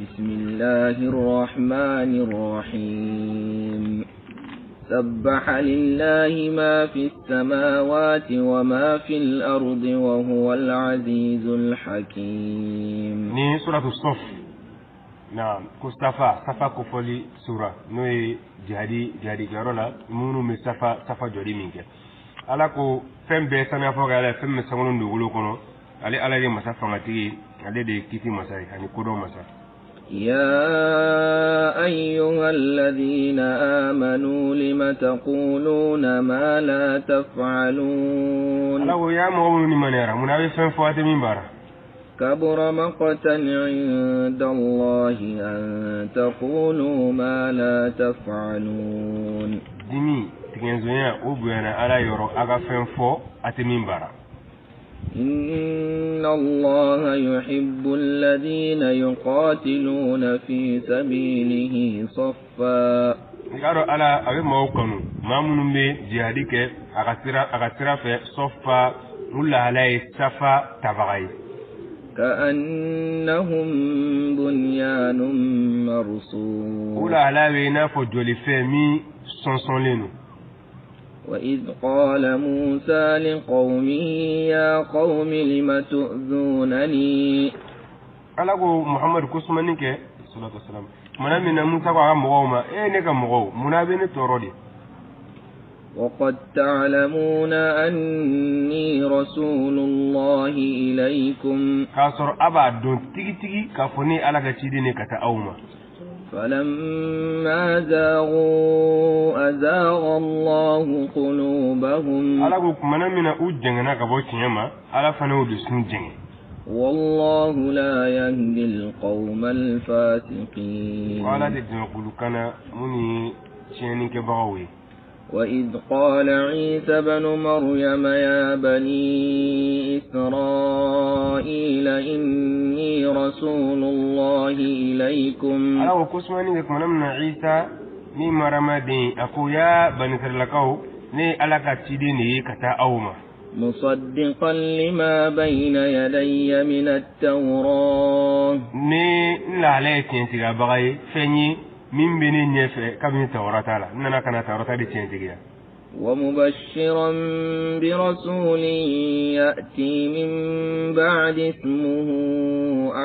بسم الله الرحمن الرحيم. سبح لله ما في السماوات وما في الأرض وهو العزيز الحكيم. Ni suratu Sɔf na ko safa safa kofɔli sura, n'o ye jihadi jihadikɛyɔrɔ la minnu bɛ safa safa jɔli min kɛ. Ala ko fɛn bɛɛ saniya fɔ ka Ala ye, fɛn min bɛ sankolo ni dugukolo kɔnɔ, ale Ala ye masa fangatigi ye, ale de ye kiti masa ye ani kodɔn masa. يا أيها الذين آمنوا لم تقولون ما لا تفعلون. Ala ko yaa mɔgɔ minnu limaniyara, mun na a bɛ fɛn fɔ a tɛ min baara? كبر مقتا عند الله أن تقولوا ما لا تفعلون. Dimi tigɛnzonya o bonyana Ala yɔrɔ a ka fɛn fɔ a tɛ min baara. إن الله يحب الذين يقاتلون في سبيله صفا. I k'a dɔn Ala a bɛ maaw kanu, maa minnu bɛ jihadi kɛ a ka sira fɛ, sɔfa u lahala ye safa tabaga ye. كأنهم بنيان مرصوص. U lahala bɛ i n'a fɔ jɔlifɛn min sɔnsɔnlen don. وإذ قال موسى لقومه يا قوم لم تؤذونني. Ala ko Muhamadu ko sumani kɛ salatu wasalam tumana min na Musa ko a ka mɔgɔw ma: e ne ka mɔgɔw, mun na a bɛ ne tɔɔrɔ de? وقد تعلمون أني رسول الله إليكم. K'a sɔrɔ a b'a dɔn tigitigi k'a fɔ ne ye Ala ka ciden de ka taa aw ma. فلما زاغوا أزاغ الله قلوبهم. Ala ko kumana min na u jɛngɛnna ka bɔ tiɲɛ ma, Ala fana y'u dusu jɛngɛ. والله لا يهدي القوم الفاسقين. Ko Ala tɛ jɛnkulu kana minnu ye tiɲɛnikɛbagaw ye. وإذ قال عيسى بن مريم يا بني إسرائيل إني رسول الله إليكم. Ala ko ko sumani kɛ kumana min na Isa ni Marama den a ko: ya Banisiralakaw, ne ye Ala ka ciden de ye ka taa aw ma. مصدقا لما بين يدي من التوراة. Ne n lahala ye tiɲɛtigiyabaga ye, fɛn ye min bɛ ne ɲɛfɛ kabini Tawurata la, n nana ka na Tawurata de tiɲɛtigiya. ومبشرا برسول يأتي من بعد اسمه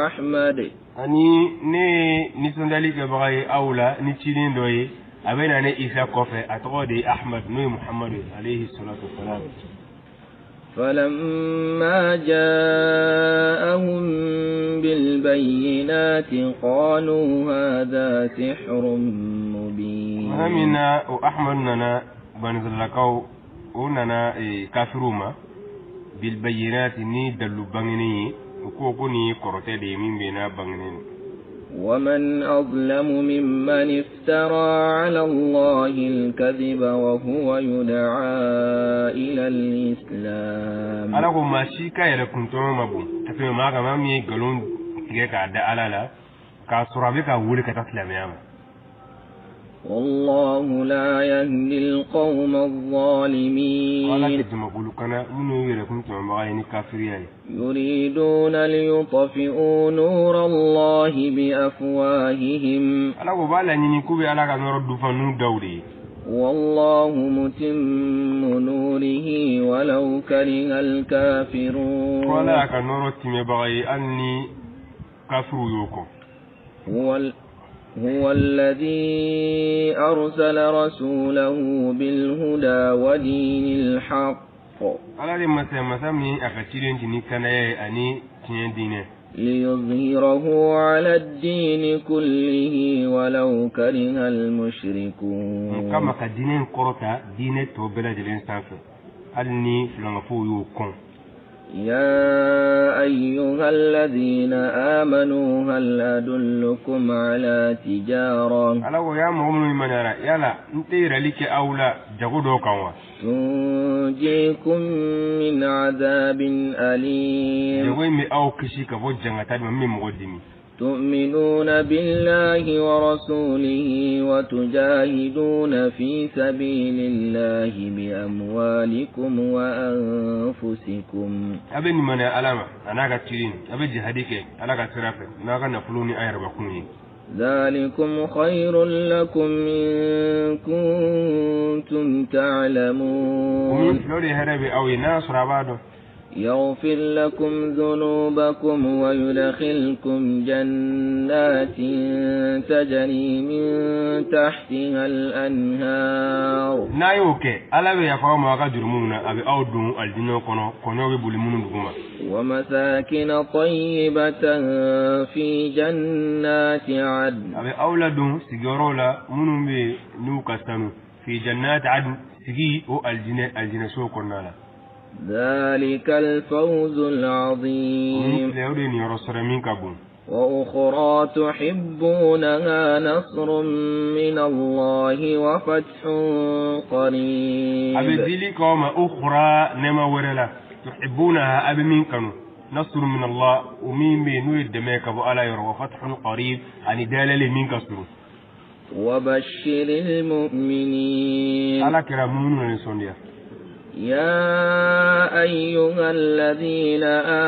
أحمد. Ani ne ye nisɔndiyali kɛbaga ye aw la ni ciden dɔ ye, a bɛ na ne Isa kɔfɛ, a tɔgɔ de ye Ahmad, n'o ye Muhamadu ye alayhi salatu wasalam. فلما جاءهم بالبينات قالوا هذا سحر مبين. Tuma min na o Ahmadu nana Banisiralakaw, o nana kafiriw ma bilbayinati ni dalilu bangenen ye, u ko ko nin ye kɔrɔtɛ de ye min bɛ n'a bangenen don. ومن أظلم ممن افترى على الله الكذب وهو يدعى إلى الإسلام. Ala ko maa si ka yɛrɛ kuntɔmɔ ma bon ka tɛmɛ maa kan, maa min ye nkalon tigɛ k'a da Ala la k'a sɔrɔ a bɛ ka wele ka taa silamɛya ma. والله لا يهدي القوم Ala الظالمين. tɛ jamakulu kana minnu y'u yɛrɛ kun tɔmɔbaga ye ni kafiriya ye. يريدون ليطفئوا نور الله بأفواههم. Ala ko b'a laɲini k'u bɛ Ala ka nɔrɔ dufa n'u daw de ye. والله متم نوره ولو كره الكافرون. Ko Ala y'a ka nɔrɔ timɛbaga ye hali ni kafiriw y'o kɔ. هو الذي أرسل رسوله بالهدى ودين الحق. Ala de masa ye, masa min a ka ciden ci ni kanaya ye ani tiɲɛ diinɛ. ليظهره على الدين كله ولو كره المشركون. Kama ka diinɛ in kɔrɔta diinɛ tɔ bɛɛ lajɛlen sanfɛ hali ni filankafow y'o kɔn. يا أيها الذين آمنوا هل أدلكم على تجارة Ala ko yaa mɔgɔ minnu limaniyara, yala n tɛ yirali kɛ aw la jago dɔw kan wa? تنجيكم من عذاب أليم. Jago in bɛ aw kisi ka bɔ jangata de ma min bɛ mɔgɔ dimi. تؤمنون بالله ورسوله وتجاهدون في سبيل الله بأموالكم وأنفسكم. A bɛ limaniya Ala ma a n'a ka ciden, a bɛ jihadi kɛ Ala ka sira fɛ n'a ka nafolo ni a yɛrɛbakun ye. ذلكم خير لكم إن كنتم O min تعلمون. filɛ, o de hɛrɛ bɛ aw ye n'a y'a sɔrɔ a b'a dɔn. يغفر لكم ذنوبكم ويدخلكم جنات تجري من تحتها الأنهار. N'a y'o kɛ, Ala bɛ yafa aw ma aw ka jurumuw na, a bɛ aw don alijinɛ kɔnɔ, kɔɲɔ bɛ boli minnu duguma. ومساكن طيبة في جنات عدن. A bɛ aw ladon sigiyɔrɔw la minnu bɛ yen n'u ka sanu, fi jannati adn, sigi o alijinɛso kɔnɔna la. ذلك الفوز O min العظيم. filɛ, o de ye niyɔrɔ sɔrɔ min ka bon. وأخرى تحبونها، نصر من الله وفتح A bɛ قريب. dili k'aw ma ukhra, nɛɛma wɛrɛ la, tuhibbunaha, a bɛ min kanu, nasru min Allah, o min bɛ yen n'o ye dɛmɛ ka bɔ Ala yɔrɔ, wa fathun qarib, ani dayɛlɛli min ka surun. وبشر المؤمنين. Ala kɛra minnu na nisɔndiya. يا أيها الذين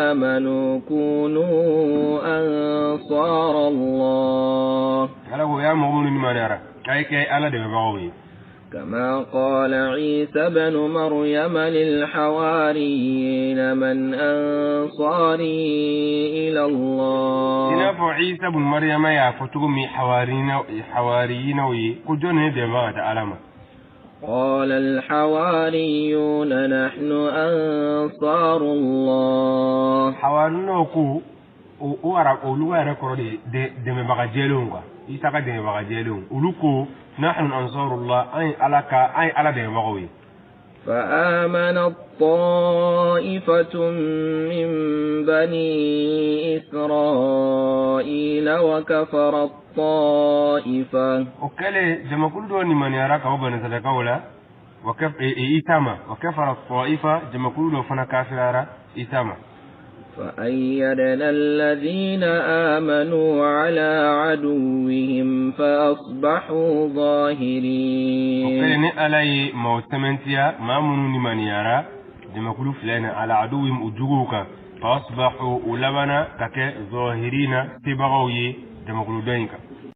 آمنوا كونوا أنصار الله. Ala ko ya mɔgɔ minnu limaniyara, a ye kɛ Ala dɛmɛbagaw ye. كما قال عيسى بن مريم للحواريين من أنصاري إلى I الله. n'a fɔ Isa bun Mariyama y'a fɔ cogo min hawariyinaw ye ko jɔn ne dɛmɛbaga ka taa Ala ma. قال الحواريون نحن أنصار الله. Hawariyinaw ko o arab olu yɛrɛ kɔrɔ de dɛmɛbaga jɛlenw quoi, Isa ka dɛmɛbaga jɛlenw, olu ko nahnu ansarullah, an ye Ala dɛmɛbagaw ye. فآمنت طائفة من بني إسرائيل وكفرت طائفة. O kɛlen, jamakulu dɔ limaniyara ka bɔ bani sadakaw la wa Isa ma, wa kafara ta'ifa, jamakulu dɔ fana kafirara Isa ma. فأيدنا الذين آمنوا على عدوهم فأصبحوا O kɛlen, ظاهرين. ni Ala ye maaw sɛmɛntiya, maa minnu limaniyara jamakulu fila in na, ala aduwwihim, u juguw kan, fa asbahu, u labanna ka kɛ zahirina, sebagaw ye jamakulu dɔ in kan.